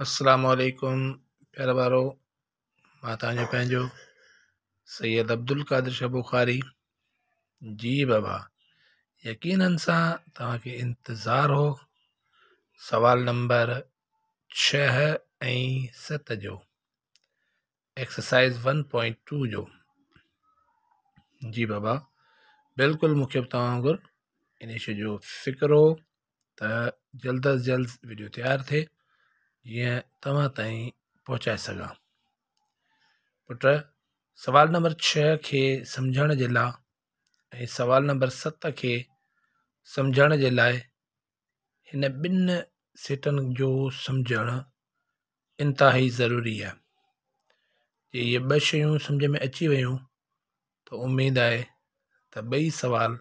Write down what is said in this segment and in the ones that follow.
السلام عليڪم پيارا ٻارو، مان توهان جو پنهنجو سيد عبدالقادر شاهه بخاري. جي بابا، يقينن سان توهان کي انتظار هو سوال نمبر 6 ۽ 7 جو، ايڪسرسائز 1.2 جو. جي بابا، بلڪل مون کي به توهان وانگر ان شيء جو فڪر هو ته جلد از جلد ويڊيو تيار ٿئي جيئن توهان تائين پهچائي سگهان. پٽ، سوال نمبر 6 کي سمجهڻ جي لاء ۽ سوال نمبر 7 کي سمجهڻ جي لاء هن ٻن سيٽن جو سمجهڻ انتهائي ضروري آهي. جي اهي ٻه شيون سمجهه ۾ اچي ويون ته اميد آهي ته ٻئي سوال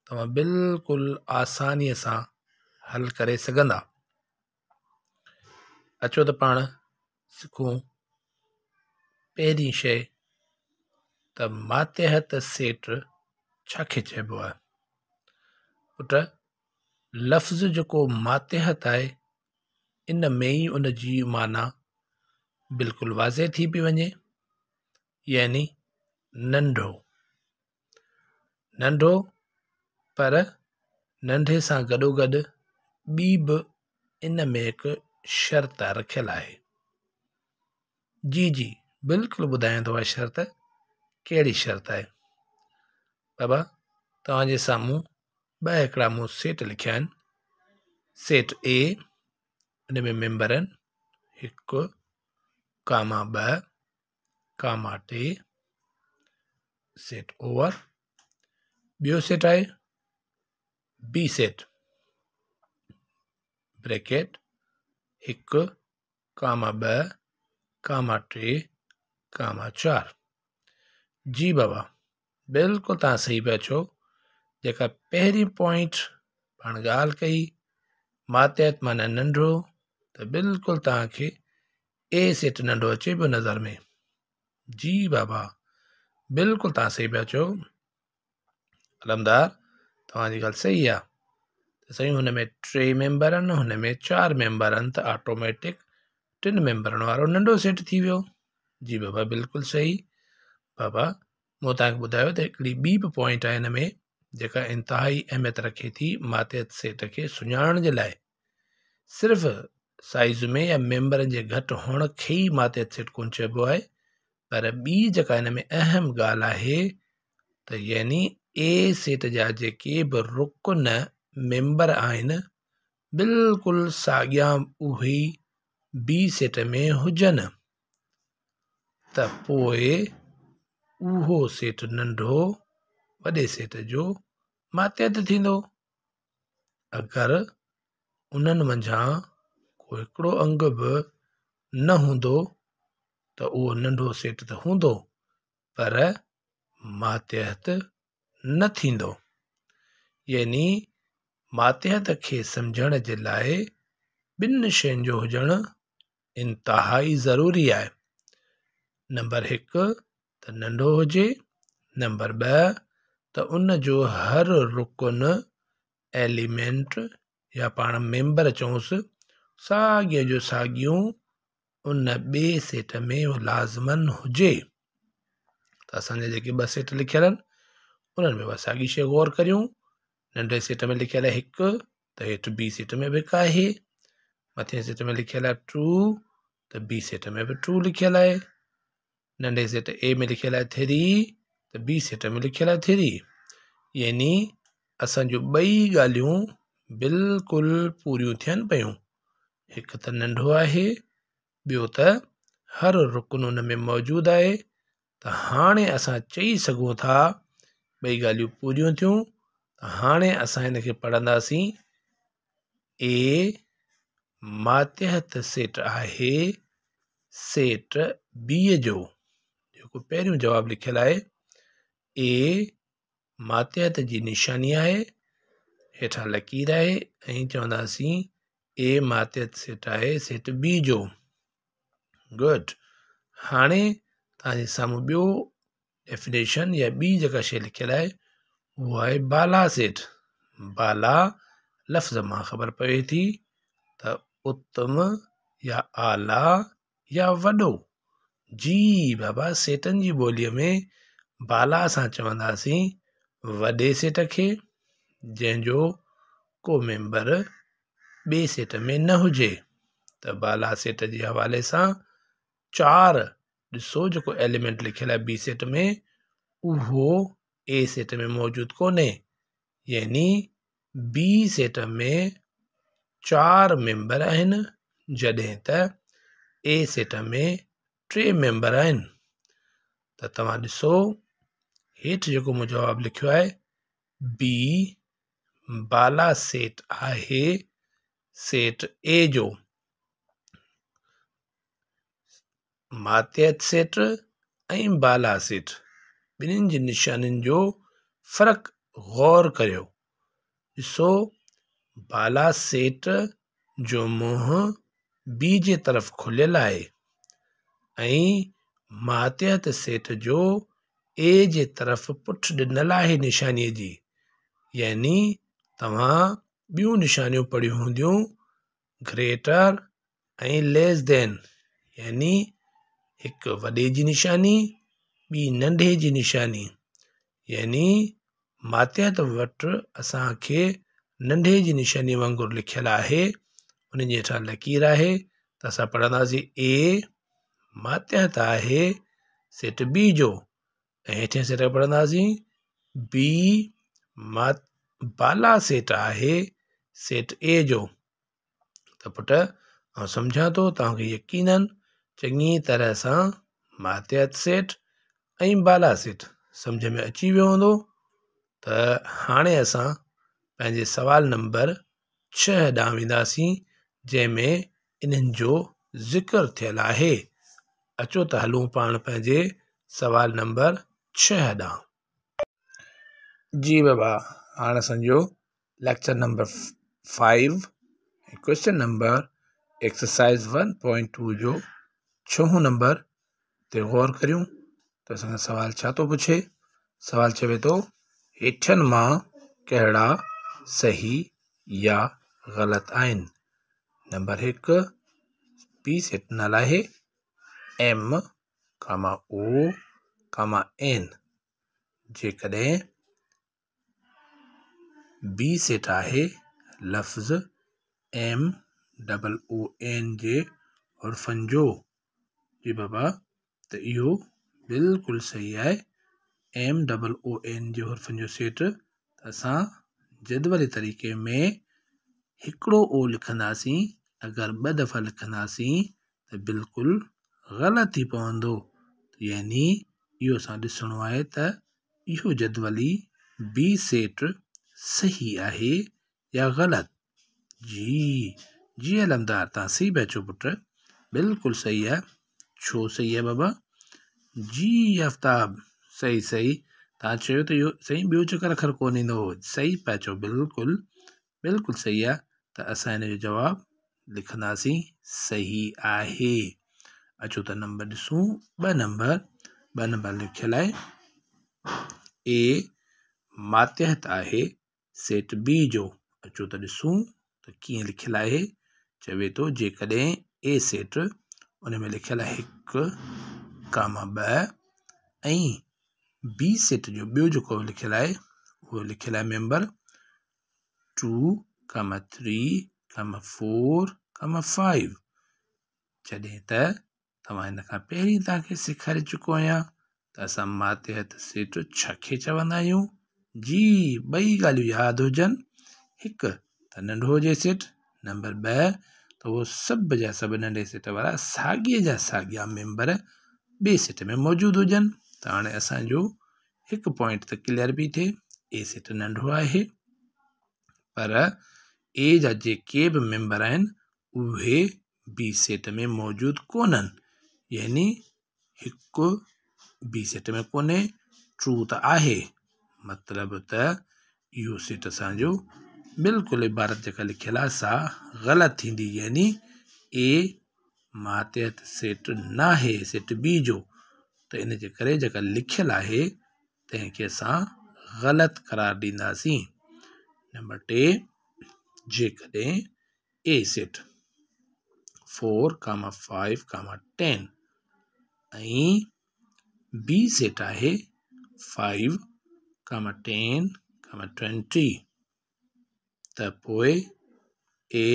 توهان بلڪل آسانيء سان حل ڪري سگهندا. اچو ته پاڻ سکون پهرين شيء ته ماتحت سيٽ ڇا کي چئبو آهي. پٽ، لفظ جيڪو ماتحت آهي ان ۾ ئي ان جي معنيٰ بلڪل واضح ٿي پئي وڃي، يعني ننڍو. ننڍو پر ننڍي سان گڏوگڏ ٻي به ان ۾ هڪ شرط رکيل آهي. جي جي بلڪل ٻڌايان ٿو اها شرط ڪهڙي شرط آهي. بابا، توهان جي سامهون ٻه هڪڙا مون سيٽ لکيا آهن. سيٽ اي، ان ۾ ميمبر آهن 1 ڪاما 2 ڪاما 3، سيٽ اوور. ٻيو سيٽ آهي B set, bracket 1 comma 2 comma 3 comma 4. جي بابا، بلڪل توهان صحيح پيا چئو. جيڪا پهرين پوائنٽ پاڻ ڳالهه ڪئي، ماتحت معنيٰ ننڍو، ته بلڪل توهان کي اي سيٽ ننڍو اچي پيو نظر ۾. جي بابا، بلڪل توهان صحيح پيا چئو علمدار، توهان جي ڳالهه صحيح آهي ته سائين هن ۾ 3 ميمبر آهن، هن ۾ 4 ميمبر آهن، ته آٽوميٽڪ 3 ميمبرن وارو ننڍو سيٽ ٿي ويو. جي بابا، بلڪل صحيح. بابا، مون توهان کي ٻڌايو ته هڪڙي ٻي به پوائنٽ آهي هن ۾ جيڪا انتهائي اهميت رکي ٿي ماتحت سيٽ کي سڃاڻڻ جي لاء. صرف سائيز ۾ يا ميمبرن جي گهٽ هئڻ کي ئي ماتحت سيٽ ڪونه چئبو آهي، پر ٻي جيڪا هن ۾ اهم ڳالهه آهي ته يعني اي سيٽ جا جيڪي به رڪن ميمبر آهن بلڪل ساڳيا اهي بي سيٽ ۾ هجن ته پوء اهو سيٽ ننڍو وڏي سيٽ جو ماتحت ٿيندو. اگر انهن منجهان ڪو هڪڙو انگ به نه هوندو ته اهو ننڍو سيٽ ته هوندو پر ماتحت نه ٿيندو. يعني ماتحت کي سمجهڻ جي لاء ٻن شين جو هجڻ انتهائي ضروري آهي. نمبر 1 ته ننڍو هجي، نمبر 2 ته ان جو هر رڪن ايليمينٽ يا پاڻ ميمبر چئونس ساڳيو جو ساڳيون ان ٻئي سيٽ ۾ لازمن هجي. ته اسان جا جيڪي ٻه سيٽ لکيل آهن انهن ۾ اها ساڳي شيء غور ڪريون. ننڍي سيٽ ۾ لکيل آهي 1 ته هيٺ بي سيٽ ۾ به 1 آهي، مٿين سيٽ ۾ لکيل آهي 2 ته بي سيٽ ۾ به 2 لکيل آهي، ننڍي سيٽ اي ۾ لکيل آهي 3 ته بي سيٽ ۾ لکيل آهي 3. يعني اسان جون ٻئي ڳالهيون بلڪل پوريون ٿين پيون. هڪ ته ننڍو آهي، ٻيو ته هر رڪن ان ۾ موجود آهي. ته هاڻي اسان چئي سگهون ٿا ٻئي ڳالهيون پوريون ٿيون. ته هاڻي اسان هن کي پڙهنداسين اي ماتحت سيٽ آهي سيٽ بي جو. جيڪو پهريون جواب لکيل آهي اي ماتحت جي نشاني آهي، هيٺان لڪير آهي ۽ چونداسين اي ماتحت سيٽ آهي سيٽ بي جو. گڊ. هاڻي توهان جي سامهون ٻيو ڊيفينيشن يا ٻي جيڪا شيء لکيل آهي اهو آهي بالا سيٽ. بالا لفظ مان خبر پوي ٿي ته اتم يا اعليٰ يا وڏو. جي بابا سيٽن جي ٻوليء ۾ بالا اسان چونداسين وڏي سيٽ کي جنهن جو ڪو ميمبر ٻئي سيٽ ۾ نه هجي ته بالا سيٽ جي حوالي سان 4 ڏسو جيڪو ايليمينٽ لکيل آهي بي سيٽ ۾ اهو اي سيٽ ۾ موجود ڪونهي، يعني بي سيٽ ۾ 4 ميمبر آهن جڏهن ته اي سيٽ ۾ 3 ميمبر آهن. ته توهان ڏسو هيٺ جيڪو مون جواب لکيو آهي بي بالا سيٽ آهي سيٽ اي جو، ماتحت سيٽ ۽ بالا سيٽ ٻنهين جي نشانين جو فرق غور ڪريو. ڏسو بالا سيٽ جو منهن بي جي طرف کليل آهي ۽ ماتحت سيٽ جو اي جي طرف پٺ ڏنل آهي نشانيء جي، يعني توهان ٻيون نشانيون پڙهيون هونديون گريٽر ۽ ليس دين، يعني هڪ وڏي جي نشاني ٻي ننڍي جي نشاني، يعني ماتحت وٽ اسان کي ننڍي جي نشاني وانگر لکيل آهي، ان جي هيٺان لڪير آهي ته اسان پڙهنداسين اي ماتحت آهي سيٽ بي جو ۽ هيٺين سيٽ کي پڙهنداسين بي بالا سيٽ آهي سيٽ اي جو. ته پٽ آئون سمجهان ٿو توهان کي يقينن چڱي طرح سان ماتحت سيٽ ۽ بالا سيٽ سمجهه ۾ اچي ويو هوندو. ته هاڻي اسان پنهنجي سوال نمبر 6 ڏانهن وينداسين جنهن ۾ انهن جو ذڪر ٿيل آهي. اچو ته هلون پاڻ پنهنجي سوال نمبر 6 ڏانهن. جي بابا هاڻ اسان جو lecture number 5 ۽ question number exercise 1.2 جو ڇهون نمبر تي غور ڪريون ته اسان کان سوال ڇا ٿو پڇي. سوال چوي ٿو هيٺين مان ڪهڙا صحيح يا غلط آهن. نمبر 1 بي سيٽ ڏنل آهي ايم ڪاما او ڪاما اين، جيڪڏهن بي سيٽ آهي لفظ ايم ڊبل او اين جي حرفن جو، جي بابا ته اهو بلڪل صحيح آهي ايم ڊبل او اين جي حرفن جو سيٽ ته اسان جدولي طريقي ۾ هڪڙو او لکنداسين، اگر ٻه دفعا لکنداسين ته بلڪل غلط ٿي پوندو، يعني اهو اسان ڏسڻو آهي ته اهو جدولي بي سيٽ صحيح آهي يا غلط. جي جي علمدار توهان صحيح پيا چئو پٽ، بلڪل صحيح آهي. ڇو صحيح آهي بابا؟ جي آفتاب صحيح صحيح توهان چيو ته اهو صحيح ٻيو چڪر اکر ڪونه ايندو هو، صحيح پيا چئو، بلڪل بلڪل صحيح آهي. ته اسان هن جو جواب لکنداسين صحيح آهي. اچو ته نمبر ڏسون 2 نمبر، 2 نمبر لکيل آهي اي ماتحت آهي سيٽ بي جو. اچو ته ڏسون ته ڪيئن لکيل آهي. چوي ٿو جيڪڏهن اي سيٽ ان ۾ لکيل آهي 1 ڪاما 2 ۽ بي سيٽ جو ٻيو جيڪو لکيل آهي اهو لکيل آهي ميمبر 2 ڪاما 3 ڪاما 4 ڪاما 5. جڏهن ته توهان هن کان پهرين توهان کي سيکاري چڪو آهيان ته اسان ماتحت سيٽ ڇا کي چوندا آهيون. جي ٻئي ڳالهيون ياد هجن، هڪ ته ننڍو هجي سيٽ، نمبر 2 ته اهو سڀ جا سڀ ننڍي سيٽ وارا ساڳي جا ساڳيا ميمبر ٻئي سيٽ ۾ موجود هجن. ته هاڻي اسانجو هڪ پوائنٽ ته ڪليئر پئي ٿئي، اي سيٽ ننڍو آهي پر اي جا جيڪي به ميمبر آهن اهي بي سيٽ ۾ موجود ڪونهن، يعني هڪ بي سيٽ ۾ ڪونهي، ٽرو ته آهي، مطلب ته اهو سيٽ اسانجو بلڪل عبارت جيڪا لکيل آهي سا غلط ٿيندي، يعني اي ماتحت سيٽ ناهي سيٽ بي جو، ته ان جي ڪري جيڪا لکيل آهي تنهن کي اسان غلط قرار ڏينداسين. نمبر 3 جيڪڏهن اي set 4 comma 5 comma 10 ۽ B set آهي 5 ڪاما 10 ڪاما 20 ته پوء اي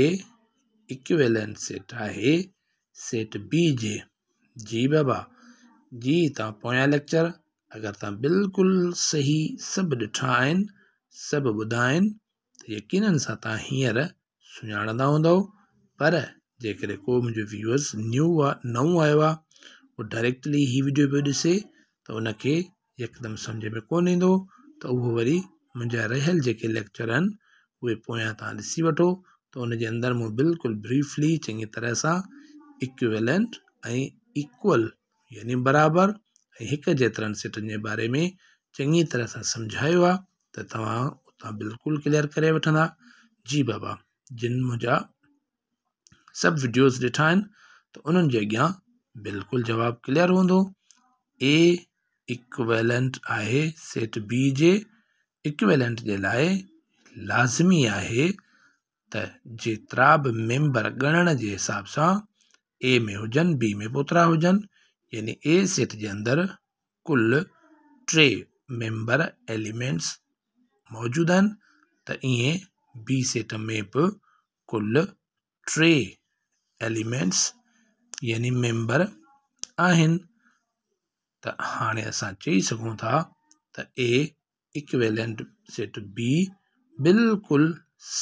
ايڪويلنٽ سيٽ آهي سيٽ بي جي. جي بابا جي، توهان پويان ليڪچر اگر توهان بلڪل صحيح سڀ ڏٺا آهن، سڀ ٻڌا آهن ته يقينن سان توهان هينئر سڃاڻندا هوندؤ. پر جيڪڏهن ڪو منهنجو ويوئرس نيو آ، نئون آيو آ، اهو ڊائريڪٽلي هي وڊيو پيو ڏسي ته ان کي يڪدم سمجهه ۾ ڪونه ايندو، ته اهو وري منهنجا رهيل جيڪي ليڪچر آهن اهي پويان توهان ڏسي وٺو ته ان جي اندر مون بلڪل بريفلي چڱي طرح سان ايڪويلنٽ ۽ ايڪول يعني برابر ۽ هڪ جيترن سيٽن جي باري ۾ چڱي طرح سان سمجهايو آ ته توهان اتان بلڪل ڪليئر ڪري وٺندا. جي بابا، جن منهنجا سڀ وڊيوز ڏٺا آهن ته انهن جي اڳيان بلڪل جواب ڪليئر هوندو. اي ايڪويلنٽ آهي سيٽ بي جي. ايڪويلنٽ جي لاء لازمي آهي ته جيترا به ميمبر ڳڻڻ جي حساب سان اي ۾ هجن بي ۾ به اوترا هجن، يعني اي سيٽ جي اندر ڪل 3 ميمبر ايليمينٽس موجود آهن ته ائين بي سيٽ ۾ به ڪل 3 ايليمينٽس يعني ميمبر آهن. ته هاڻي اسان چئي سگهون ٿا ته اي ايڪويلنٽ سيٽ بي بلڪل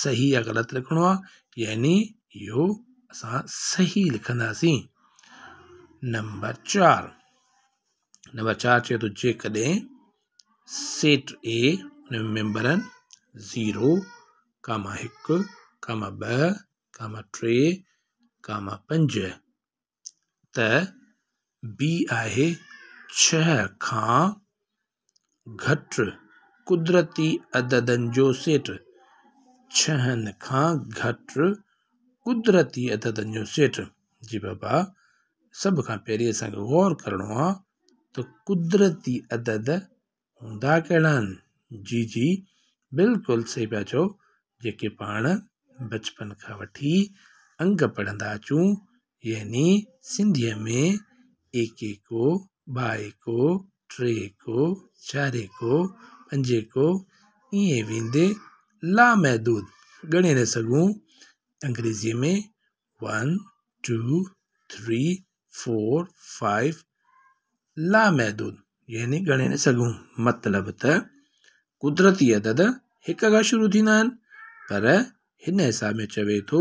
صحيح يا غلط لکڻو آهي، يعني اهو اسان صحيح لکنداسين. نمبر 4، نمبر 4 چئي ٿو جيڪڏهن سيٽ اي ان ۾ ميمبر آهن 0 ڪاما 1 ڪاما 2 ڪاما 3 ڪاما 5 ته بي آهي 6 کان گهٽ قدرتي عددن جو سيٽ. 6 کان گهٽ قدرتي عددن جو سيٽ. جي بابا، سڀ کان پهرين اسان کي غور ڪرڻو آ ته قدرتي عدد هوندا ڪهڙا آهن. جي جي بلڪل صحيح پيا چئو، جيڪي پاڻ بچپن کان وٺي انگ پڙهندا اچون، يعني سنڌيء ۾ ايڪ ايڪو، ٻه ايڪو، ٽي ايڪو، چار ايڪو، پنج ايڪو، ائين ويندي لامحدود ڳڻي نه سگهون. انگريزيء ۾ 1 2 3 4 5 لامحدود يعني ڳڻي نه سگهون. مطلب ته قدرتي عدد هڪ کان شروع ٿيندا آهن، پر هن حساب ۾ چوي ٿو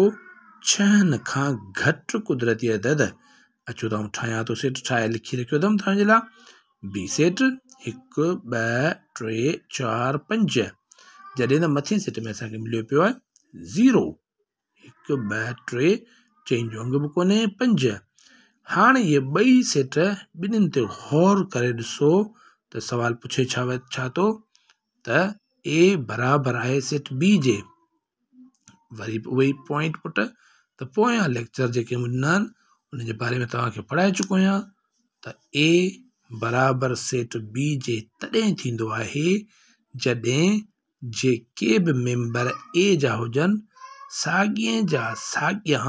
6 کان گهٽ قدرتي عدد. اچو ته آئون ٺاهيان ٿو سيٽ، ٺاهي لکي رکيو اٿم توهان جي لاء. بي سيٽ 1 2 3 4 5، جڏهن ته مٿين سيٽ ۾ اسان کي مليو پيو آهي 0، 1 2 3، چئن جو انگ به ڪونهي، 5. هاڻي اهي ٻئي سيٽ ٻنهين تي غور ڪري ڏسو ته سوال پڇي ڇا ٿو ته اي برابر آهي سيٽ بي جي. وري به اهي ئي پوائنٽ پٽ ته پويان ليڪچر جيڪي مون ڏنا آهن ان جي باري ۾ توهان کي پڙهائي چڪو آهيان ته اي برابر سيٽ بي جي تڏهن ٿيندو آهي جڏهن جيڪي به ميمبر اي جا هجن ساڳئي جا ساڳيا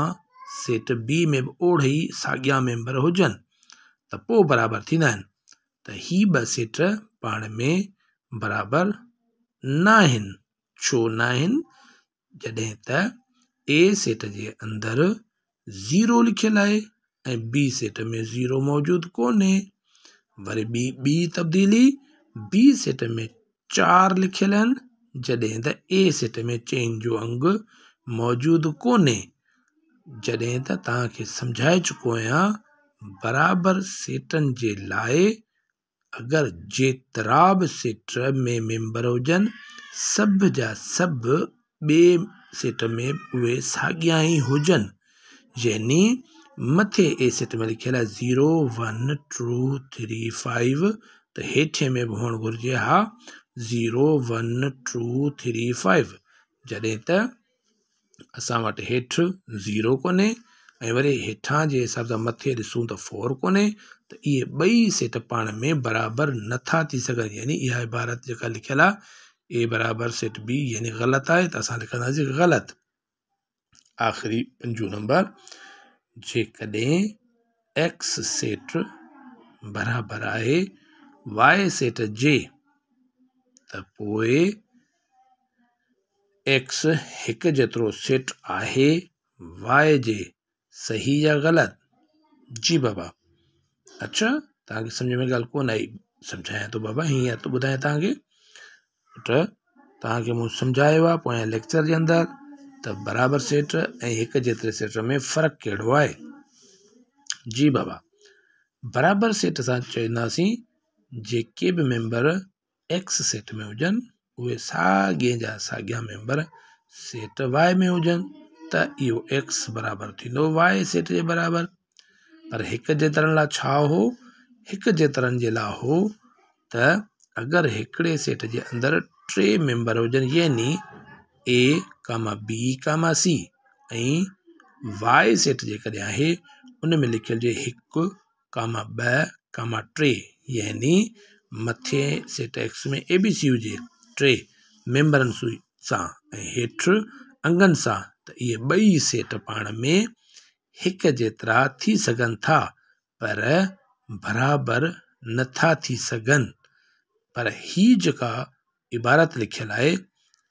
سيٽ بي ۾ به اوڙي ئي ساڳيا ميمبر هجن ته پوء برابر ٿيندا آهن. ته هي ٻه سيٽ پاڻ ۾ برابر ناهن. ڇو ناهن؟ جڏهن ته اي سيٽ جي اندر 0 لکيل آهي ۽ بي سيٽ ۾ 0 موجود ڪونهي. وري ٻي تبديلي بي سيٽ ۾ 4 لکيل آهن، جڏهن ته اي سيٽ ۾ 4 جو انگ موجود ڪونهي. جڏهن ته توهان کي سمجهائي چڪو آهيان برابر سيٽن جي لاء اگر جيترا به سيٽ ۾ ميمبر هجن سڀ جا سڀ ٻئي سيٽ ۾ اهي ساڳيا ئي هجن. يعني مٿي اي سيٽ ۾ لکيل آهي 0 1 2 3 5 ته هيٺين ۾ به هئڻ گهرجي ها 0 1 2 3 5، جڏهن ته اسان وٽ هيٺ 0 ڪونهي ۽ وري هيٺان جي حساب سان مٿي ڏسون ته 4 ڪونهي، ته اهي ٻئي سيٽ پاڻ ۾ برابر نٿا ٿي سگهن. يعني اها عبارت جيڪا لکيل آهي اي برابر سيٽ بي يعني غلط آهي، ته اسان لکنداسين غلط. آخري پنجون نمبر، جيڪڏهن ايڪس سيٽ برابر آهي واء سيٽ جي ته پوء ايڪس هڪ جيترو سيٽ آهي واء جي، صحيح يا غلط؟ جي بابا. اڇا توهان کي سمجهه ۾ ڳالهه ڪونه آئي، سمجهايان ٿو بابا، هيئن ٿو ٻڌايان توهان کي پٽ، توهان کي مون سمجهايو آهي پويان ليڪچر جي اندر ته برابر سيٽ ۽ هڪ جيتري سيٽ ۾ فرق ڪهڙو آهي. جي بابا، برابر سيٽ سان چونداسين جيڪي به ميمبر ايڪس سيٽ ۾ هجن اهي ساڳي جا ساڳيا ميمبر سيٽ واء ۾ هجن ته اهو ايڪس برابر ٿيندو واء سيٽ جي برابر. پر هڪ جيترن لاء ڇا هو؟ هڪ جيترن جي لاء هو ته اگر هڪڙي سيٽ جي اندر ٽي ميمبر هجن يعني A comma B comma C ۽ Y set جيڪڏهن آهي ان ۾ لکيل هجي هڪ ڪاما ٻه ڪاما ٽي يعني مٿي سيٽ ايڪس ۾ اي بي سي هجي ٽي ميمبرن سان ۽ هيٺ انگن سان ته اهي ٻئي سيٽ پاڻ ۾ هڪ جيترا ٿي سگهن ٿا پر برابر نٿا ٿي سگهن. پر هي جيڪا عبارت لکيل آهي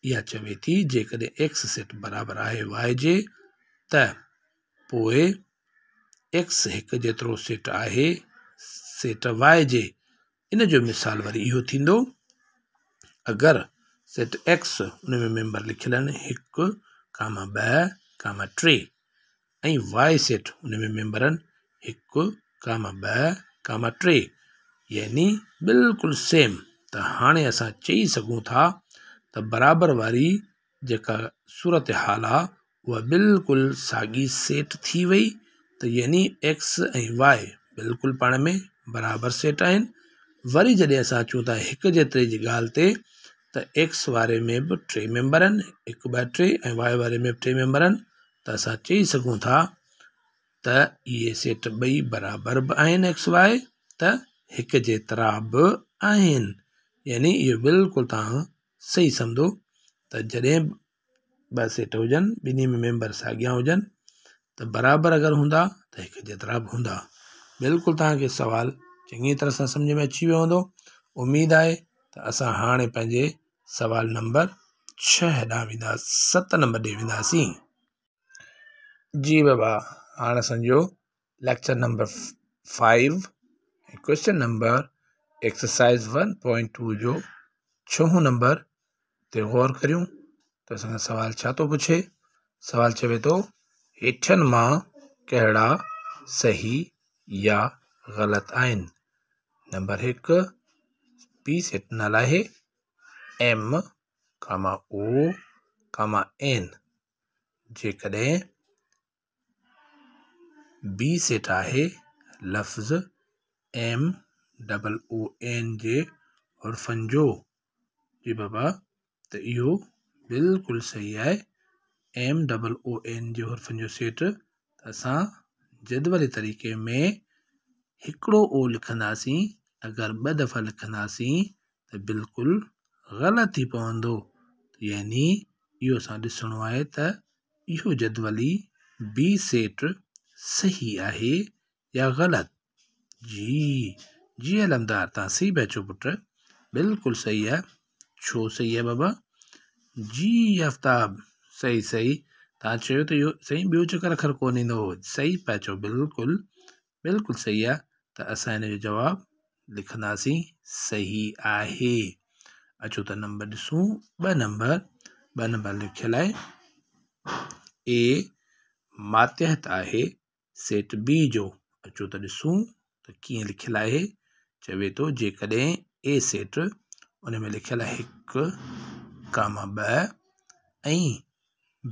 اها چوي ٿي جيڪڏهن ايڪس سيٽ برابر آهي واء جي ته پوء ايڪس هڪ جيترو سيٽ آهي سيٽ واء جي. ان جو مثال وري اهو ٿيندو اگر سيٽ ايڪس ان ۾ ميمبر لکيل آهن هڪ ڪاما ٻه ڪاما ٽي ۽ واء سيٽ ان ۾ ميمبر آهن هڪ ڪاما ٻه ڪاما ٽي يعني بلڪل سيم ته هاڻي اسان چئي سگهون ٿا ته برابر واري جيڪا صورتحال آ اها بلڪل ساڳي سيٽ ٿي وئي ته يعني ايڪس ۽ واء بلڪل پاڻ ۾ برابر سيٽ آهن. وري جڏهن اسان اچون ٿا هڪ جيتري جي ڳالهه تي ته ايڪس واري ۾ به ٽي ميمبر آهن هڪ ٻه ٽي ۽ واء واري ۾ به ٽي ميمبر آهن ته اسان چئي سگهون ٿا ته اهي سيٽ ٻئي برابر به آهن ايڪس واء ته هڪ جيترا به آهن يعني اهو بلڪل توهان صحيح سمجهو ته جڏهن ٻه سيٽ هجن ٻنهي ۾ ميمبر ساڳيا هجن ته برابر اگر هوندا ته هڪ جيترا به هوندا. بلڪل توهان کي سوال چڱي طرح سان سمجهه ۾ اچي ويو هوندو. اميد آهي ته اسان هاڻي پنهنجي سوال نمبر 6 ڏانهن ويندا، 7 نمبر ڏي وينداسين. جي بابا هاڻ اسان جو lecture number 5 ۽ question number exercise 1.2 جو ڇهون نمبر تي غور ڪريون ته اسان کان سوال ڇا ٿو پڇي. سوال چوي ٿو هيٺين مان ڪهڙا صحيح يا غلط آهن. نمبر 1 بي سيٽ ڏنل آهي ايم ڪاما او ڪاما اين. جيڪڏهن بي سيٽ آهي لفظ ايم ڊبل او اين جي حرفن جو، جي بابا ته اهو بلڪل صحيح آهي. ايم ڊبل او اين جي حرفن جو سيٽ ته اسان جدولي طريقي ۾ هڪڙو او لکنداسين، اگر ٻه دفعا لکنداسين ته بلڪل غلط ٿي پوندو. يعني اهو اسان ڏسڻو آهي ته اهو جدولي بي سيٽ صحيح آهي يا غلط. جي جي علمدار تان صحيح پيا چئو پٽ، بلڪل صحيح آهي. ڇو صحيح آهي بابا؟ جي آفتاب صحيح صحيح تان چيو ته اهو صحيح ٻيو چڪر اکر ڪونه ايندو هو، صحيح پيا چئو، بلڪل بلڪل صحيح آهي. ته اسان هن جو جواب لکنداسين صحيح آهي. اچو ته نمبر ڏسون، ٻه نمبر، ٻه نمبر لکيل آهي اي ماتحت آهي سيٽ بي جو. اچو ته ڏسون ته ڪيئن لکيل آهي. چوي ٿو جيڪڏهن اي سيٽ ان ۾ لکيل آهي هڪ ڪاما ٻه ۽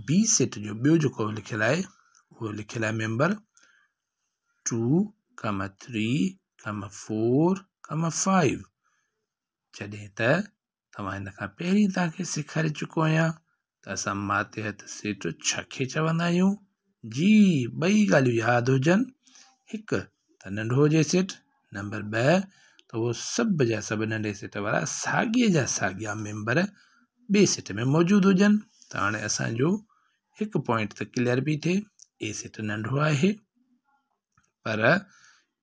بي سيٽ جو ٻيو جيڪو لکيل آهي اهو لکيل آهي member two comma three comma four comma five. جڏهن ته توهان هن کان پهرين توهان کي سيکاري چڪو آهيان ته اسان ماتحت سيٽ ڇا کي چوندا آهيون. جي ٻئي ڳالهيون ياد هجن، هڪ ته ننڍو هجي سيٽ، نمبر ٻه ته اهو سڀ جا سڀ ننڍي سيٽ وارا ساڳي جا ساڳيا ميمبر ٻئي سيٽ ۾ موجود هجن. ته هاڻي اسان جو هڪ پوائنٽ ته ڪليئر پئي ٿئي، اي سيٽ ننڍو آهي، پر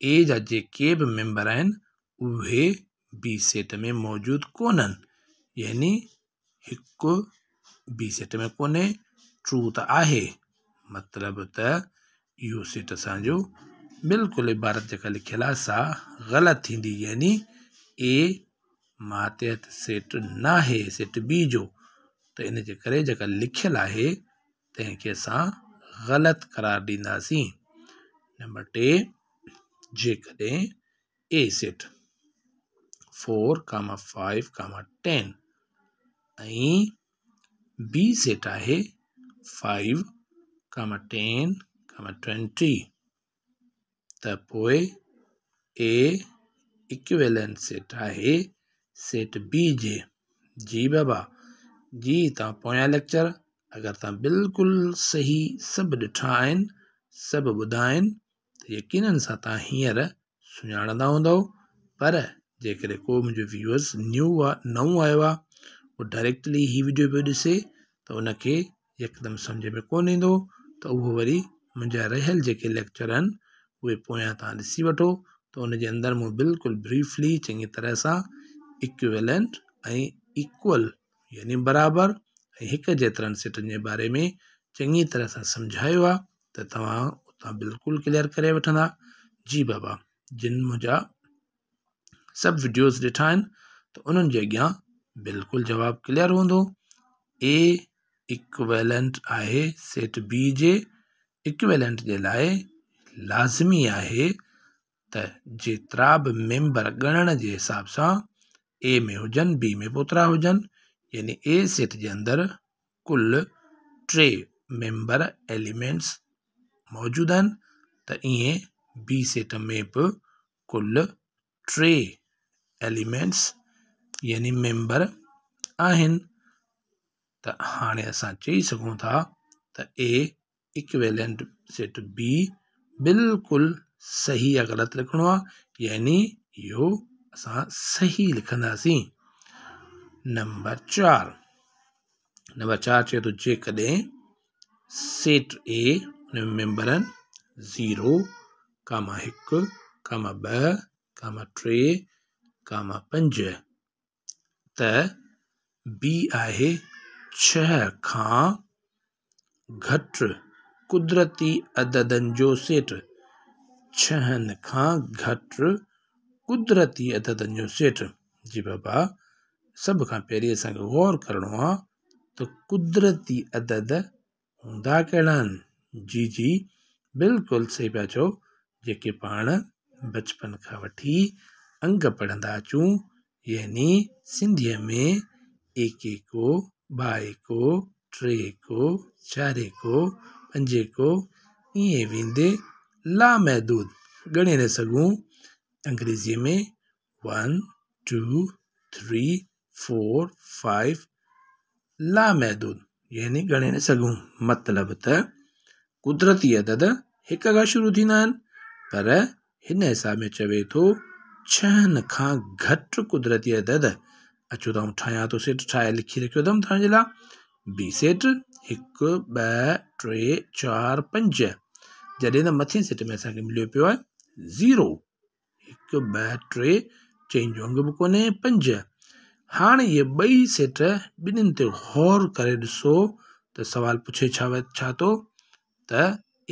اي جا جيڪي به ميمبر آهن اهي بي سيٽ ۾ موجود ڪونهن، يعني هڪ بي سيٽ ۾ ڪونهي، ٽرو ته آهي، مطلب ته اهو سيٽ اسان جو بلڪل عبارت جيڪا لکيل آهي سا غلط ٿيندي، يعني اي ماتحت سيٽ ناهي سيٽ بي جو، ته ان جي ڪري جيڪا لکيل آهي تنهن کي اسان غلط قرار ڏينداسين. نمبر 3، جيڪڏهن اي set 4 comma 5 comma 10 ۽ B set آهي 5 ڪاما 10 ڪاما 20 ته پوء اي ايڪويلنٽ سيٽ آهي سيٽ بي جي. جي بابا جي، توهان پويان ليڪچر اگر توهان بلڪل صحيح سڀ ڏٺا آهن، سڀ ٻڌا آهن ته يقينن سان توهان هينئر سڃاڻندا هوندؤ، پر جيڪڏهن ڪو منهنجو ويوئرس نيو آهي، نئون آيو آهي، اهو ڊائريڪٽلي هي وڊيو پيو ڏسي ته ان کي يڪدم سمجهه ۾ ڪونه ايندو، ته اهو وري منهنجا رهيل جيڪي ليڪچر آهن اهي پويان توهان ڏسي وٺو ته ان جي اندر مون بلڪل بريفلي چڱي طرح سان ايڪويلنٽ ۽ ايڪول يعني برابر ۽ هڪ جيترن سيٽن جي باري ۾ چڱي طرح سان سمجهايو آهي ته توهان اتان بلڪل ڪليئر ڪري وٺندا. جي بابا، جن منهنجا سڀ وڊيوز ڏٺا آهن ته انهن جي اڳيان بلڪل جواب ڪليئر هوندو. اي ايڪويلنٽ آهي سيٽ بي جي، ايڪويلنٽ جي لاء لازمي آهي ته جيترا به ميمبر ڳڻڻ جي حساب سان اي ۾ هجن بي ۾ به اوترا هجن، يعني اي سيٽ جي اندر ڪل 3 ميمبر ايليمينٽس موجود آهن ته ائين بي سيٽ ۾ به ڪل 3 ايليمينٽس يعني ميمبر آهن. ته هاڻي اسان چئي سگهون ٿا ته اي ايڪويلنٽ سيٽ بي بلڪل صحيح يا غلط لکڻو آهي، يعني اهو اسان صحيح لکنداسين. نمبر 4، نمبر 4 چئي ٿو جيڪڏهن سيٽ اي ان ۾ ميمبر آهن 0 ڪاما 1 ڪاما 2 ڪاما 3 ڪاما 5 ته بي آهي 6 کان گهٽ قدرتي عددن جو سيٽ، 6 کان گهٽ قدرتي عددن جو سيٽ. جي بابا، سڀ کان پهرين اسان کي غور ڪرڻو آهي ته قدرتي عدد هوندا ڪهڙا آهن؟ جي جي بلڪل صحيح پيا چئو، جيڪي پاڻ بچپن کان وٺي انگ پڙهندا اچون، يعني سنڌيء ۾ ايڪ ايڪو، ٻه ايڪو، ٽي ايڪو، چار ايڪو، پنج ايڪو، ائين ويندي لامحدود ڳڻي نه سگهون. انگريزيء ۾ 1 2 3 4 5 لامحدود يعني ڳڻي نه سگهون. مطلب ته قدرتي عدد هڪ کان شروع ٿيندا آهن، پر هن حساب ۾ چوي ٿو 6 کان گهٽ قدرتي عدد. اچو ته آئون ٺاهيان ٿو سيٽ، ٺاهي لکي رکيو اٿم توهان جي لاء. بي سيٽ 1 2 3 4 5، جڏهن ته مٿين سيٽ ۾ اسان کي مليو پيو آهي 0، 1 2 3، چئن جو انگ به ڪونهي، 5. هاڻي اهي ٻئي سيٽ ٻنهين تي غور ڪري ڏسو ته سوال پڇي ڇا ٿو ته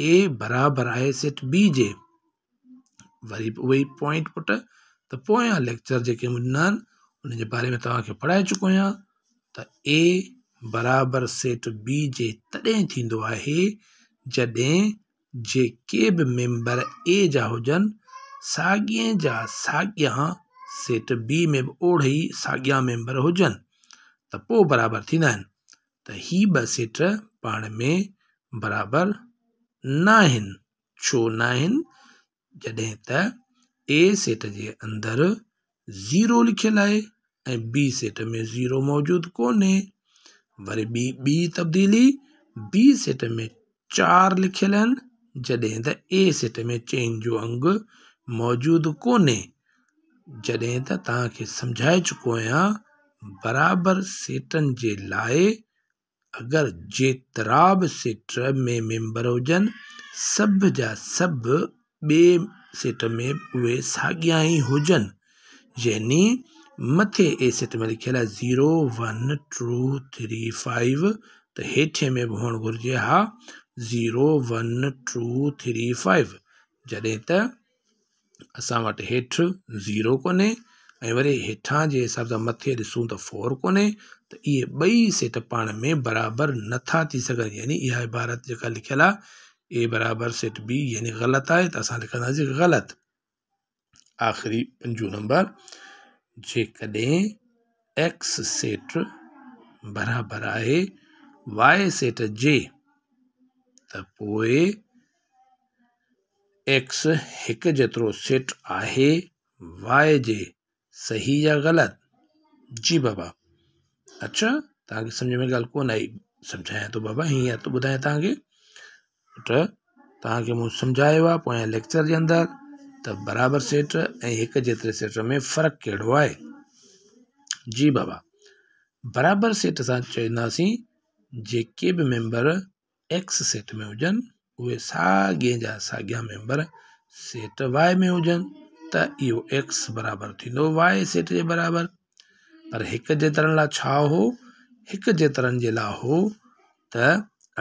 اي برابر آهي سيٽ بي جي. وري به اهي ئي پوائنٽ پٽ ته پويان ليڪچر جيڪي مون ڏنا آهن ان جي باري ۾ توهان کي پڙهائي چڪو آهيان ته اي برابر سيٽ بي جي تڏهن ٿيندو آهي جڏهن جيڪي به ميمبر اي جا هجن ساڳئي جا ساڳيا سيٽ بي ۾ به اوڙي ئي ساڳيا ميمبر هجن ته پوء برابر ٿيندا آهن. ته هي ٻه سيٽ پاڻ ۾ برابر ناهن. ڇو ناهن؟ جڏهن ته اي سيٽ جي اندر 0 لکيل آهي ۽ بي سيٽ ۾ 0 موجود ڪونهي. وري ٻي تبديلي بي سيٽ ۾ 4 لکيل آهن، جڏهن ته اي سيٽ ۾ 4 جو انگ موجود ڪونهي. جڏهن ته توهان کي سمجهائي چڪو آهيان برابر سيٽن جي لاء اگر جيترا به سيٽ ۾ ميمبر هجن سڀ جا سڀ ٻئي سيٽ ۾ اهي ساڳيا ئي هجن. يعني مٿي اي سيٽ ۾ لکيل آهي 0 1 2 3 5 ته هيٺين ۾ به هئڻ گهرجي ها 0 1 2 3 5. جڏهن ته اسان وٽ هيٺ 0 ڪونهي ۽ وري هيٺان جي حساب سان مٿي ڏسون ته 4 ڪونهي ته اهي ٻئي سيٽ پاڻ ۾ برابر نٿا ٿي سگهن. يعني اها عبارت جيڪا لکيل آهي اي برابر سيٽ بي يعني غلط آهي ته اسان لکنداسين غلط. آخري پنجون نمبر، جيڪڏهن ايڪس سيٽ برابر آهي وائي سيٽ جي ته پوء ايڪس هڪ جيترو سيٽ آهي وائي جي، صحيح يا غلط؟ جي بابا اڇا توهان کي سمجهه ۾ ڳالهه ڪونه آئي، سمجهايان ٿو بابا، هيئن ٿو ٻڌايان توهان کي پٽ، توهان کي مون سمجهايو آهي پويان ليڪچر جي اندر ته برابر سيٽ ۽ هڪ جيتري سيٽ ۾ فرق ڪهڙو آهي. جي بابا برابر سيٽ سان چونداسين جيڪي به ميمبر ايڪس سيٽ ۾ هجن اهي ساڳي جا ساڳيا ميمبر سيٽ وائي ۾ هجن ته اهو ايڪس برابر ٿيندو وائي سيٽ جي برابر. پر هڪ جيترن لاء ڇا هو؟ هڪ جيترن جي لاء هو ته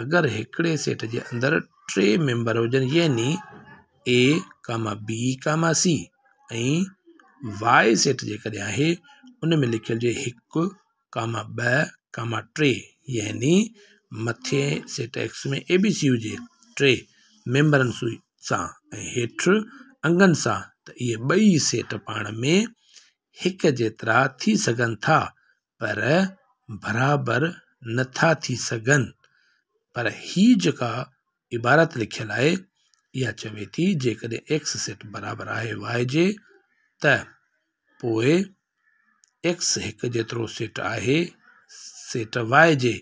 اگر هڪڙي سيٽ جي اندر ٽي ميمبر هجن يعني A comma B comma C ۽ Y set جيڪڏهن آهي ان ۾ لکيل هجي 1 ڪاما 2 ڪاما 3 يعني مٿي سيٽ ايڪس ۾ اي بي سي هجي 3 ميمبرن سان ۽ هيٺ انگن سان ته اهي ٻئي سيٽ پاڻ ۾ هڪ جيترا ٿي سگهن ٿا پر برابر نٿا ٿي سگهن. پر هي جيڪا عبارت لکيل آهي اها چوي ٿي جيڪڏهن ايڪس سيٽ برابر آهي وائي جي ته پوء ايڪس هڪ جيترو سيٽ آهي سيٽ وائي جي.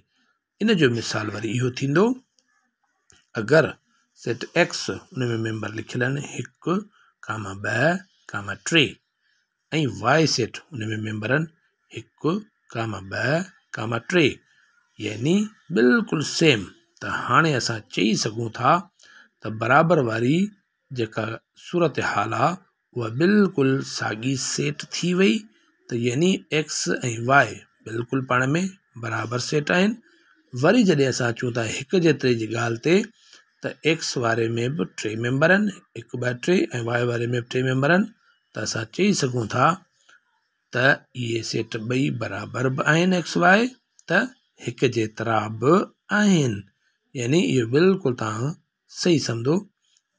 ان جو مثال وري اهو ٿيندو اگر سيٽ ايڪس ان ۾ ميمبر لکيل آهن 1 ڪاما 2 ڪاما 3 ۽ وائي سيٽ ان ۾ ميمبر آهن 1 ڪاما 2 ڪاما 3 يعني بلڪل سيم. ته هاڻي اسان چئي سگهون ٿا ته برابر واري جيڪا صورت حال آهي اها بلڪل ساڳي سيٽ ٿي وئي ته يعني ايڪس ۽ وائي بلڪل پاڻ ۾ برابر سيٽ آهن. وري جڏهن اسان اچون ٿا هڪ جيتري جي ڳالهه تي ته ايڪس واري ۾ به 3 ميمبر آهن 1 2 3 ۽ وائي واري ۾ به 3 ميمبر آهن ته اسان چئي سگهون ٿا ته اهي سيٽ ٻئي برابر به آهن ايڪس وائي ته هڪ جيترا به آهن. يعني اهو بلڪل توهان صحيح سمجهو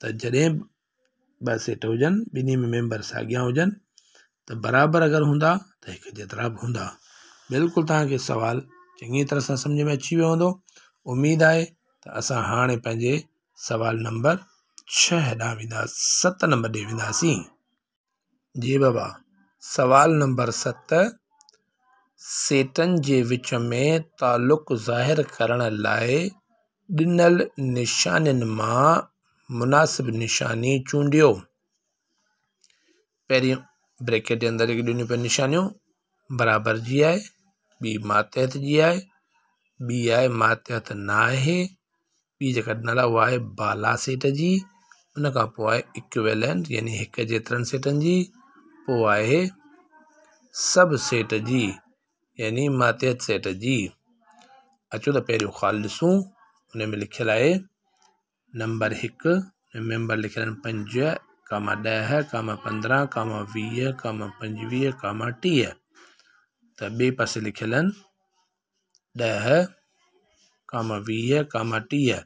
ته جڏهن ٻه سيٽ هجن ٻنهي ۾ ميمبر ساڳيا هجن ته برابر اگر هوندا ته هڪ جيترا به هوندا. بلڪل توهان کي سوال چڱي طرح سان سمجهه ۾ اچي ويو هوندو. اميد آهي ته اسان هاڻي پنهنجي سوال نمبر 6 ڏانهن ويندا، 7 نمبر ڏي وينداسين. جي بابا سوال نمبر 7، سيٽن جي وچ ۾ تعلق ظاهر ڪرڻ لاءِ ڏنل نشانين مان مناسب نشاني چونڊيو. پهرين بريڪيٽ جي اندر جيڪي ڏنيون پيون نشانيون برابر جي آهي، ٻي ماتحت جي آهي، ٻي آهي ماتحت نه آهي، ٻي جيڪا ڏنل آهي اها آهي بالا سيٽ جي، ان کان پوءِ آهي اڪويلنٽ يعني هڪ جيترن سيٽن جي، پوءِ آهي سب سيٽ جي يعني ماتحت سيٽ جي. اچو ته پهريون خال ڏسون، ان ۾ لکيل آهي نمبر 1، ميمبر لکيل آهن 5 comma 10 comma 15 comma 20 comma 25 comma 30 ته ٻئي پاسي لکيل آهن 10 ڪاما 20 ڪاما 30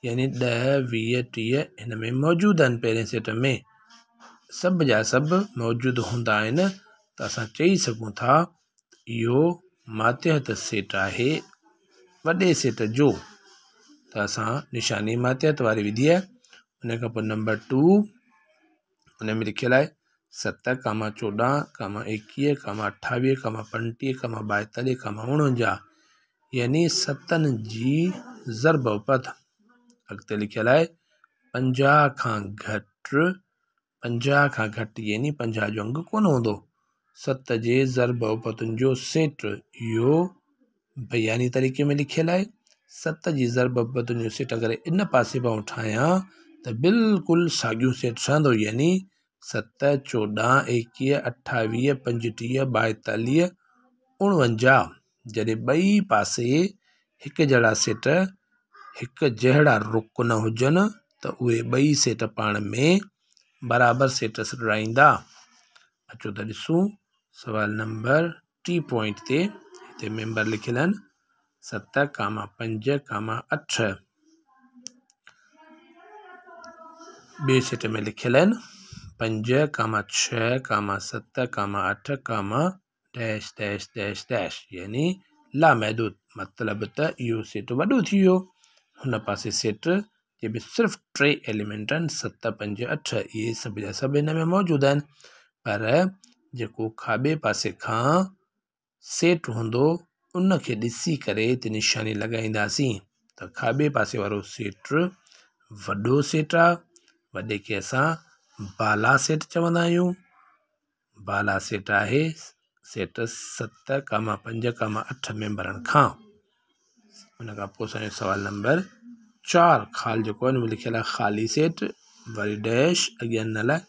يعني 10 20 30 هن ۾ موجود آهن. پهرين سيٽ ۾ سڀ جا سڀ موجود هوندا آهن ته اسان چئي سگهون ٿا اهو ماتحت سيٽ آهي وڏي سيٽ جو، ته اسان نشاني ماتحت واري وڌي آهي. ان کان پوءِ نمبر 2 ان ۾ لکيل آهي 7 comma 14 comma 21 comma 28 comma 35 comma 42 comma 49 يعني 7 جي ضرب اپت. اڳتي لکيل آهي 50 کان گهٽ، 50 کان گهٽ يعني 50 جو انگ ڪونه هوندو، 7 جي ضرب اپتن جو سيٽ. اهو بياني طريقي ۾ لکيل آهي. 7 جي ضرب اپتن جو سيٽ اگر ان پاسي پائون ٺاهيان ته بلڪل ساڳيون سيٽ ٺهندو يعني 7، 14، 21، 28، 35، 42، 49. جڏهن ٻئي پاسي هڪ جهڙا سيٽ هڪ جهڙا رڪن هجن ته اهي ٻئي سيٽ پاڻ ۾ برابر سيٽ سڏرائيندا. اچو ته ڏسون سوال نمبر 3 پوائنٽ تي هتي ميمبر لکيل آهن 7، 5، 8. ٻئي سيٽ ۾ لکيل آهن 5، 6، 7، 8، dash dash dash dash يعني لامحدود. مطلب ته اهو سيٽ وڏو ٿي ويو. هن پاسي سيٽ جنهن ۾ صرف 3 ايليمينٽ آهن 7، 5، 8 اهي سڀ جا سڀ هن ۾ موجود آهن. پر جيڪو کاٻي پاسي کان سيٽ هوندو ان کي ڏسي ڪري هتي نشاني لڳائينداسين ته کاٻي پاسي وارو سيٽ وڏو سيٽ آهي. وڏي کي اسان بالا سيٽ چوندا آهيون. بالا سيٽ آهي سيٽ 7، 5، 8 ميمبرن کان. ان کان پوءِ اسان جو سوال نمبر 4 خال جيڪو آهي ان ۾ لکيل آهي خالي سيٽ وري ڊيش اڳيان ان لاءِ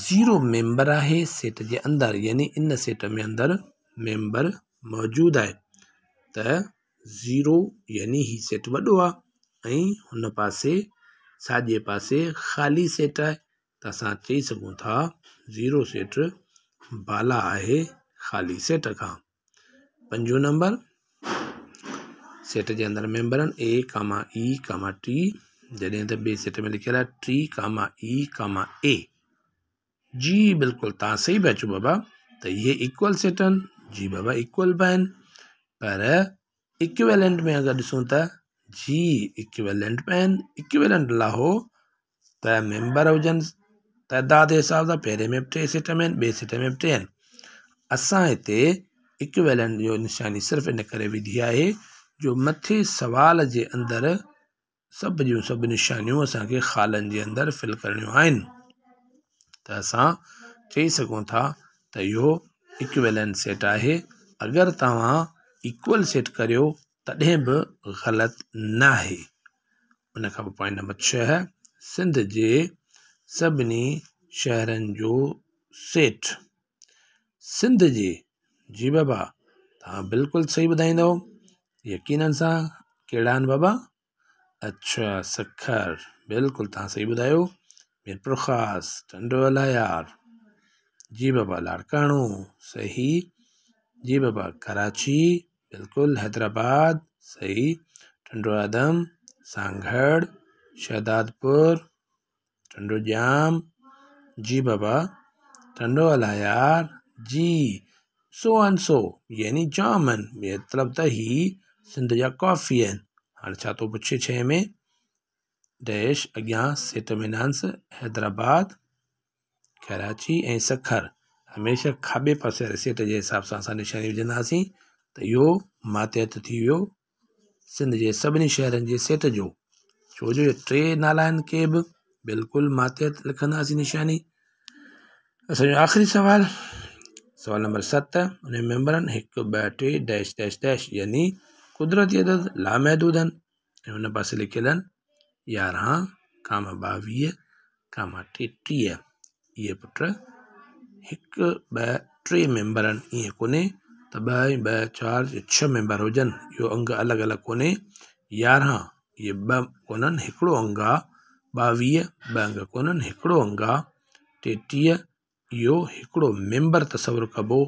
0 ميمبر آهي سيٽ جي اندر يعني ان سيٽ ۾ اندر ميمبر موجود آهي ته 0 يعني هي سيٽ وڏو آهي ۽ هن پاسي ساڄي پاسي خالي سيٽ آهي ته اسان چئي سگهون ٿا 0 سيٽ بالا آهي خالي سيٽ کان. پنجون نمبر سيٽ جي اندر ميمبرن A، E، T جڏهن ته ٻئي سيٽ ۾ لکيل آهي T، E، A. جي بلڪل توهان صحيح پيا چئو بابا ته اهي ايڪول سيٽ آهن. جي بابا ايڪول به آهن پر ايڪويلنٽ ۾ اگر ڏسون ته جي ايڪويلنٽ به آهن. ايڪويلنٽ لاهو ته ميمبر هجن تعداد جي حساب سان پهرين ۾ به 3 سيٽ ۾ آهن ٻئي سيٽ ۾ به 3 آهن. اسان هتي ايڪويلنٽ جو نشاني صرف ان ڪري وڌي آهي جو مٿي سوال جي اندر سڀ جون سڀ نشانيون اسان کي خالن جي اندر فل ڪرڻيون آهن ته اسان چئي سگهون ٿا ته اهو ايڪويلنٽ سيٽ آهي. اگر توهان ايڪول سيٽ ڪريو تڏهن به غلط نه آهي. ان کان پوءِ پوائنٽ نمبر 6 سنڌ جي سڀني شهرن جو سيٽ. سنڌ جي جي بابا توهان بلڪل صحيح ٻڌائيندؤ يقينن سان. ڪهڙا آهن بابا؟ اڇا سکر، بلڪل توهان صحيح ٻڌايو. ميرپور خاص، ٽنڊو الهيار، جي بابا لاڙڪاڻو صحيح، جي بابا ڪراچي بلڪل، حيدرآباد صحيح، ٽنڊو آدم، سانگهڙ، شهدادپور، ٽنڊو ڄام، جي بابا ٽنڊو الهيار، جي سو اينڊ سو يعني جام آهن. مطلب ته هي سنڌ جا ڪافي آهن. هاڻي ڇا ٿو پڇي 6 ۾ ڊيش اڳيان سيٽ ۾ نانس حيدرآباد، ڪراچي ۽ سکر. هميشه کاٻي پاسي واري سيٽ جي حساب سان اسان نشاني وجهنداسين ته اهو ماتحت ٿي ويو سنڌ جي سڀني شهرن جي سيٽ جو. ڇو جو اهي 3 نالا آهن ڪي به بلڪل ماتحت لکنداسين نشاني. اسان جو آخري سوال سوال نمبر 7 ان ميمبرن 1، 2، 3 ڊيش ڊيش ڊيش يعني قدرتي عدد لامحدود آهن ۽ هن پاسي لکيل آهن 11، 22، 33. اهي پٽ 1، 2، 3 ميمبر آهن. ائين ڪونهي ته 2 ۽ 2 4 6 ميمبر هجن، اهو انگ الڳ الڳ ڪونهي. 11 اهي 2 ڪونهن هڪڙو انگ آهي، 22 2 انگ ڪونهن هڪڙو انگ آهي، 33 اهو هڪڙو ميمبر تصور ڪبو.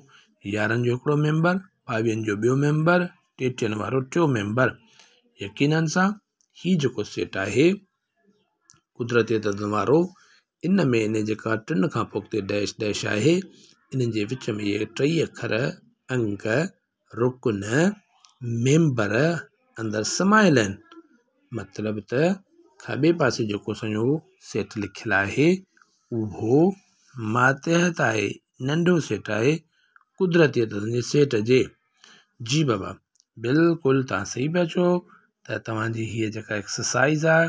11 جو هڪڙو ميمبر، 22 جو ٻيو ميمبر، 33 وارو ٽيون ميمبر. يقينن سان هي جيڪو سيٽ آهي قدرتي عددن وارو ان ۾ ان جيڪا 3 کان پوءِ اڳتي ڊيش ڊيش آهي انهن جي وچ ۾ اهي 3 اکر انگ رڪن ميمبر اندر سمايل آهن. مطلب ته کاٻي پاسي جيڪو اسان جو سيٽ لکيل آهي اهو ماتحت آهي، ننڍو سيٽ آهي قدرتي عددن جي سيٽ جي. جي بابا بلڪل توهان صحيح پيا چئو ته توهان جي هيءَ جيڪا ايڪسرسائيز آهي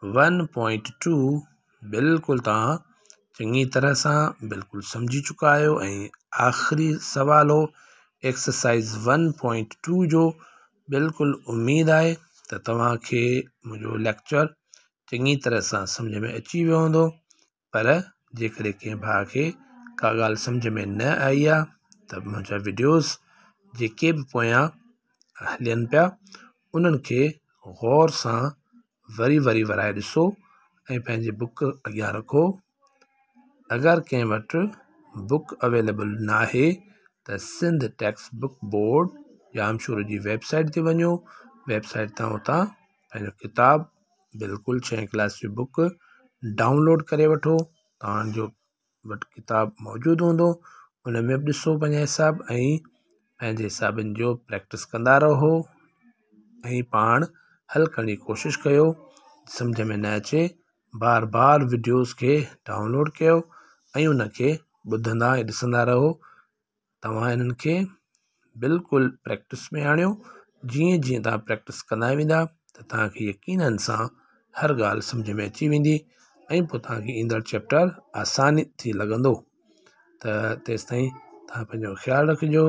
1.2 بلڪل توهان چڱي طرح سان بلڪل سمجهي چڪا آهيو. ۽ آخري سوال هو ايڪسرسائيز 1.2 جو. بلڪل اميد آهي ته توهان کي منهنجو ليڪچر چڱي طرح سان سمجهه ۾ اچي ويو هوندو. پر جيڪڏهن ڪنهن ڀاء کي ڪا ڳالهه سمجهه ۾ نه آئي آ ته منهنجا وڊيوز جيڪي به پويان هلن پيا انهن کي غور سان وري وري ورائي ڏسو ۽ پنهنجي بڪ اڳيان رکو. اگر ڪنهن وٽ بڪ اويليبل ناهي ته Sindh text book board Jamshoro جي ويب سائيٽ تي وڃو، ويب سائيٽ تان اتان پنهنجو ڪتاب بلڪل ڇهين ڪلاس جي بڪ ڊائونلوڊ ڪري وٺو. توهان جو وٽ ڪتاب موجود هوندو، ان ۾ به ڏسو پنهنجا حساب ۽ پنهنجي حسابن جو پريڪٽس ڪندا رهو ۽ پاڻ حل ڪرڻ جي ڪوشش ڪيو. سمجهه ۾ نه اچي بار بار وڊيوز کي ڊائونلوڊ ڪيو ۽ ان کي ٻڌندا ۽ ڏسندا رهو. توهان انهن کي بلڪل پريڪٽس ۾ آڻيو. جيئن جيئن توهان پريڪٽس ڪندا ويندا ته توهان کي يقينن سان هر ڳالهه سمجهه ۾ اچي ويندي ۽ پوءِ توهان کي ايندڙ چيپٽر آساني ٿي لڳندو. ته تيستائين توهان پنهنجو خيال رکجو.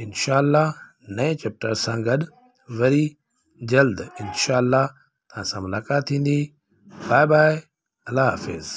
انشاء الله نئين چيپٽر سان گڏ وري جلد انشاء الله توهان سان ملاقات ٿيندي. باءِ باءِ، الله حافظ.